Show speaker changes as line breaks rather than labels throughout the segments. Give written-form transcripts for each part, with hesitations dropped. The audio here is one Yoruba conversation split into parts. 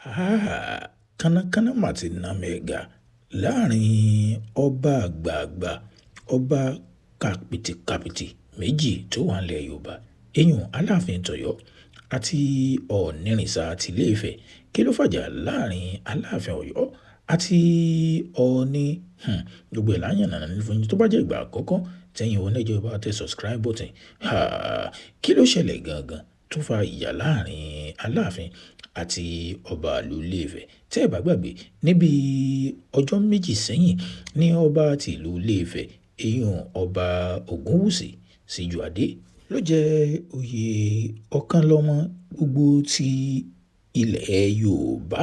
Kánnakánná mà ti na mẹ́gà láàrin ọba àgbààgbà, ọba kápìtìkàpìtì méjì tó wà nílẹ̀ Yorùbá, eyín Aláàfin tọ̀yọ́ àti Ọ̀ọ̀nìrìnsà tilé Ifẹ̀. Kí ló fàjà láàrin Aláàfin Ọ̀yọ́ àti Ọọ̀ni? Gbogbo ẹ̀ la yànnàná fún yín. Tó bá jẹ́ ìgbà àkọ́kọ́ tẹ́yin wọlé, ẹ bá tẹ subscribe button. Kí ló ṣẹlẹ̀ gangan tó fa ìjà láàrin Aláàfin àti ọba ìlú Ilé Ifẹ̀? Tẹ́ ẹ bá gbàgbé, níbi ọjọ́ méjì sẹ́yìn ní ọba ti ìlú Ilé Ifẹ̀, eyín ọba Ògúnwùsì Síjúadé, ló jẹ́ oyè ọ̀kanlọ́mọ gbogbo ti ilẹ̀ Yorùbá.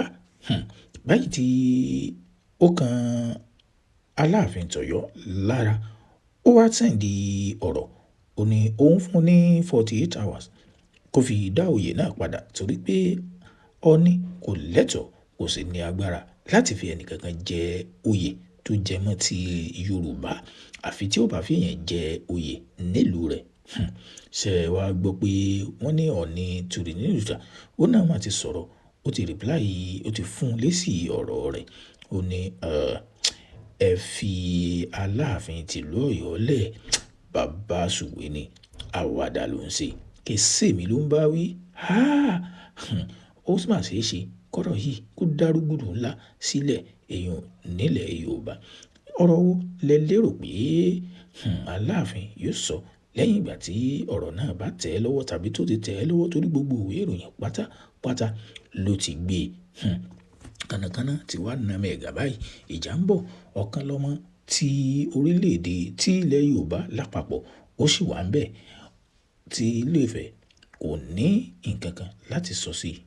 Báyìí tí ó kan Aláàfin tọ̀yọ́ lára, ó wá send ọ̀rọ̀, ó ní òun fún un ní 48 hours kó fi dá oyè náà padà torí pé Ọọ̀ni kò lẹ́tọ̀ọ́, kò sì ní agbára láti fi ẹni kankan jẹ oyè tó jẹ mọ́ ti Yorùbá, àfi tí ó bá fi èèyàn jẹ oyè nílùú rẹ̀. Ṣé ẹ wá gbọ́ pé wọ́n ní Ọọ̀ni tùrìnìrìsà, ó náà má ti sọ̀rọ̀, ó ti reply, ó ti fún un lésì ọ̀rọ̀ rẹ̀. Ó ní, "Ẹ fi Aláàfin tìlú Ọ̀yọ́ lẹ̀, bàbá Sùwé ni, àwàdà ló ń ṣe, kì í ṣèmi ló ń bá wí." Ó mà ṣe é ṣe kọ́rọ̀ yìí kó dá rúgúdù ńlá sílẹ̀ èèyàn nílẹ̀ Yorùbá. Ọ̀rọ̀ wo lẹ lérò pé Aláàfin yóò sọ lẹ́yìn ìgbà tí ọ̀rọ̀ náà bá tẹ̀ ẹ́ lọ́wọ́ tàbí tó ti tẹ̀ ẹ́ lọ́wọ́, torí gbogbo ìwé ìròyìn pátápátá ló ti gbé? Kànnàkànnà tí wàá na mẹ́gà báyìí, ìjà ń bọ̀. Ọ̀kanlọ́mọ tí orílẹ̀-èdè tí ilẹ̀ Yorùbá lápapọ̀ ó sì wà níbẹ̀ tí Ilé Ifẹ̀ kò ní nǹkan kan láti sọ sí i.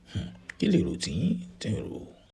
Kí lèrò tí yín tẹ̀ rò?